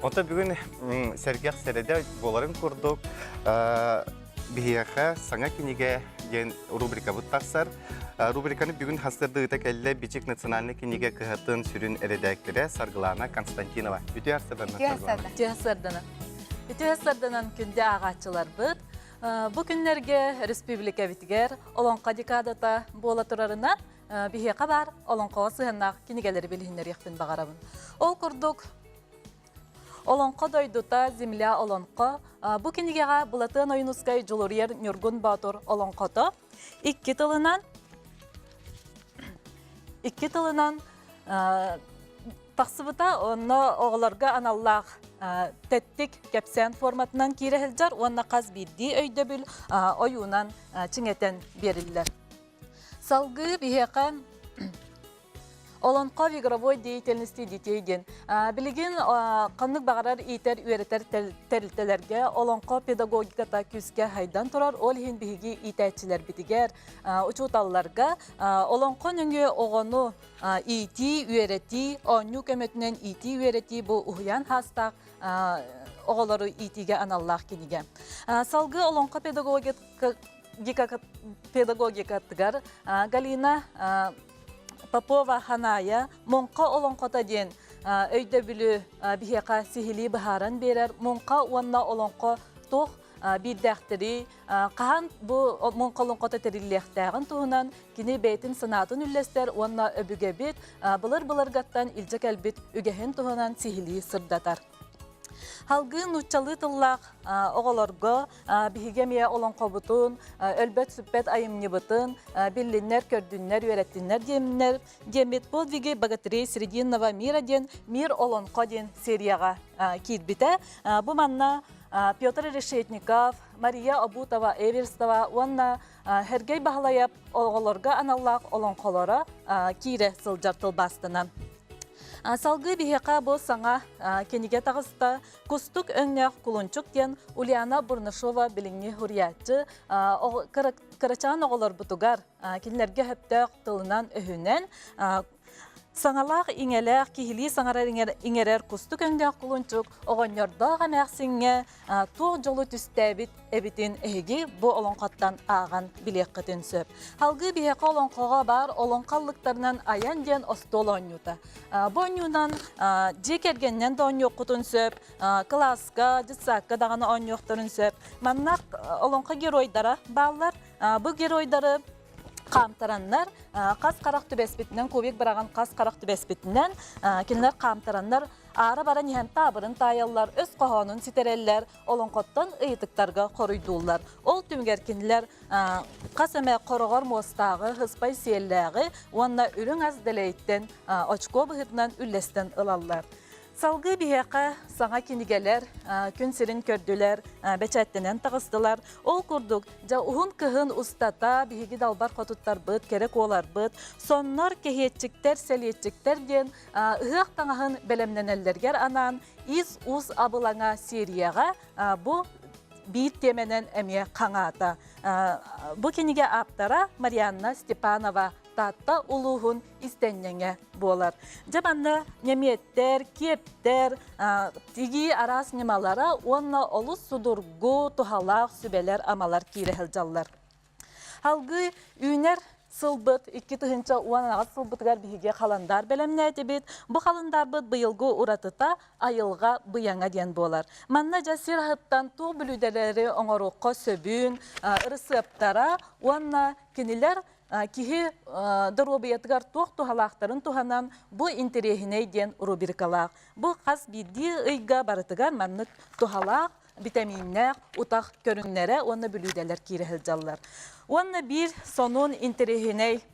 Оттон бүгүн сэргэх сэрэдэ буоларын курдук биһиэхэ саҥа кинигэ диэн рубрикабыт тахсар. Рубриканы бүгүн хастырдыыта кэллэ Бичик национальнай кинигэ кыһатын сүрүн эрэдээктэрэ Саргылана Константинова. Үтүө сарданан Саргылана. Үтүө сарданан. Үтүө сарданан күндү ааҕааччыларбыт. Бу күннэргэ республикабитигэр Олоҥхо декадата буола турарынан биһиэхэ баар олоҥхоҕо сыһыаннаах кинигэлэри билиһиннэриэхпин баҕарабын. Ол курдук Олоҥхо дойдута Земля Олоҥхо бу кинигэҕэ Былатыан Ойуунускай Дьулуруйар Ньургун Боотур олоҥхото икки тылынан икки тылынан тахсыбыта онно оҕолорго аналлаах тэттик кэпсээн форматынан киирэ сылдьар уонна хас биирдии өйдөбүл ойуунан чиҥэтэн биэриллэр. Салгыы биһиэхэ Олонхо в игровой деятельности детей диэн. Билигин ханнык баҕарар иитэр үөрэтэр тэрилтэлэргэ олоҥхо педагогиката күүскэ хайдан турар. Ол иһин биһиги иитээччилэрбитигэр, учууталларга олоҥхо нөҥүө оҕону иитии, үөрэтии, оонньуу көмөтүнэн иитии, үөрэтии бу уһуйаан хаастаах оҕолору иитиигэ аналлаах кинигэ. Салгыы олоҥхо педагогика педагогикатыгар Галина Попова Ханаайа Муҥха олоҥхото диэн өйдөбүлү биһиэхэ сиһилии быһааран биэрэр. Муҥха уонна олоҥхо туох биирдээхтэри, хаһан бу муҥха олоҥхото тэриллиэхтээҕин туһунан кини бэйэтин санаатын үллэстэр уонна өбүгэбит былыр-былыргаттан илдьэ кэлбит үгэһин туһунан сиһилии сырдатар. Салгыы нууччалыы тыллаах оҕолорго биһиги эмиэ олоҥхобутун, өлбөт-сүппэт айымньыбытын биллиннэр, көрдүннэр, үөрэттиннэр диэмнэр диэммит «Подвиги богатырей Срединного мира» диэн «Мир олоҥхо» диэн серияҕа киирбитэ. Бу манна Петр Решетников, Мария Обутова-Эверстова уонна Сергей Баһылайап оҕолорго аналлаах олоҥхолоро киирэ сылдьар тылбаастанан. Салгыы биһиэхэ бу саҥа кинигэ таҕыста. Кустук өҥнөөх кулунчук диэн Ульяна Бурнашова билиҥҥи суруйааччы кырачаан оҕолорбутугар кинилэргэ сөптөөх тылынан-өһүнэн Саҥалаах иҥэлээх, киһилии саҥарар иҥэрэр кустук өҥнөөх кулунчук оҕонньордоох эмээхсиҥҥэ туох дьолу түстээбит эбитин эһиги бу олоҥхоттон ааҕан билиэххитин сөп. Салгыы биһиэхэ олоҥхоҕо баар олоҥхо аллыктарынан айан диэн остуол оонньуута. Бу оонньуунан дьиэ кэргэнинэн да оонньуоххутун сөп, кылааска, дьыссаакка даҕаны оонньуохтарын сөп. Манна олоҥхо геройдара бааллар. Бу геройдары хаамтараннар хас харах түбэспитинэн кубик быраҕан хас харах түбэспитинэн кинилэр хаамтараннар аара баран иһэн таабырын таайаллар, өс хоһоонун ситэрэллэр, олоҥхоттон ыйытыктарга хоруйдууллар. Ол түмүгэр кинилэр хас эмэ хороҕор муостааҕы, сыспай сиэллээҕи уонна үрүҥ ас дэлэйиттэн очко быһыытынан үллэстэн ылаллар. Салгыы биһиэхэ саҥа кинигэлэр күн сирин көрдүлэр, бэчээттэнэн таҕыстылар. Ол курдук, дьэ уһун кыһын устата биһиги далбар хотуттарбыт, кэрэ куоларбыт, соннор, кэһиэччиктэр, сэлиэччиктэр диэн ыһыах таҥаһын бэлэмнэнэллэригэр анаан Ис-уус абылаҥа серияҕа бу биир тиэмэнэн эмиэ хаҥаата. Бу кинигэ ааптара Марианна Степанова Таатта улууһун истэнньэҥэ буолар. Дьэ манна ньэмиэттэр, киэптэр, тигии араас ньымалара уонна олус судургу, туһалаах сүбэлэр-амалар киирэ сылдьаллар. Салгыы үүнэр сылбыт 2018 сылбытыгар биһиги халандаар бэлэмнээтибит. Бу халандаарбыт быйылгы уратыта айылҕа быйаҥа диэн буолар. Манна дьэ сир аһыттан туох бүлүүдэлэри оҥоруохха сөбүн, ырысыаптара уонна кинилэр киһи доруобуйатыгар туох туһалаахтарын туһанан бу интэриэһинэй диэн рубрикалаах. Бу хас биирдии ыйга барытыгар маннык туһалаах битэмииннээх утах көрүҥнэрэ уонна бүлүүдэлэр киирэ сылдьаллар. Уонна биир сонун интэриэһинэй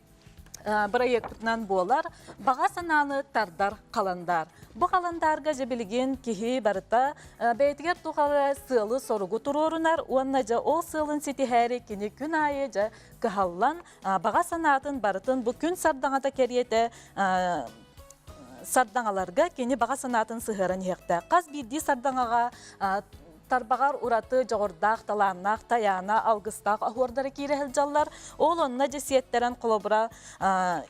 бырайыакпытынан буолар баҕа санааны тардар халандаар. Бу халандаарга дьэ билигин киһи барыта бэйэтигэр туох эрэ сыалы-соругу туруорунар уонна дьэ ол сыалын ситиһээри кини күн аайы дьэ кыһаллан баҕа санаатын барытын бу күн сардаҥата кэриэтэ сардаҥаларга кини баҕа санаатын сыһыаран иһиэхтээх. Хас биирдии сардаҥаҕа Тарбаҕар ураты дьоҕурдаах, талааннаах, тайаана, алгыстаах оһуордара киирэ сылдьаллар. Ол онно дьэ сиэттэрэн холобура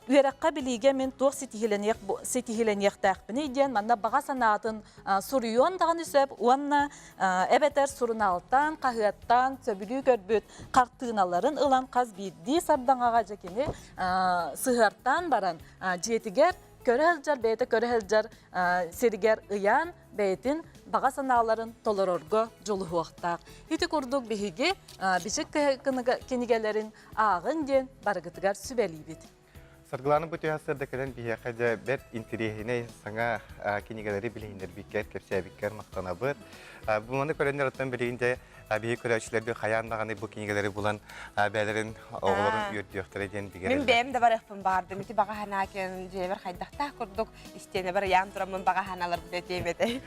үөрэххэ билиигэ мин туох ситиһилэниэх ситиһилэниэхтээхпиний диэн манна баҕа санаатын суруйуон даҕаны сөп уонна эбэтэр сурунаалтан, хаһыаттан сөбүлүү көрбүт хартыыналарын ылан хас биирдии сардаҥаҕа дьэ кини сыһыартаан баран дьиэтигэр көрө сылдьар, бэйэтэ көрө сылдьар сиригэр ыйаан бэйэтин баҕа санааларын толорорго дьулуһуохтаах. Ити курдук биһиги Бичик кинигэлэрин ааҕын диэн барыгытыгар сүбэлиибит. Саргылаана бу түһэ сырда кэлэн биһиэхэ дьэ бэрт интэриэһинэй саҥа кинигэлэри билиһиннэрбиккэр, кэпсээбиккэр махтанабыт. Бу маны көрөннөр оттон билигин дьэ биһиги көрөөччүлэрбит хайаан даҕаны бу кинигэлэри булан бэйэлэрин оҕолорун үөрдүөхтэрэ диэн бигэ Мин бэйэм да барыахпын баҕардым. Ити баҕа санаа кэлэн дьиэбэр хайдахтаах курдук истиэнэбэр ыйаан тураммын баҕа санааларбын этиэм этэ.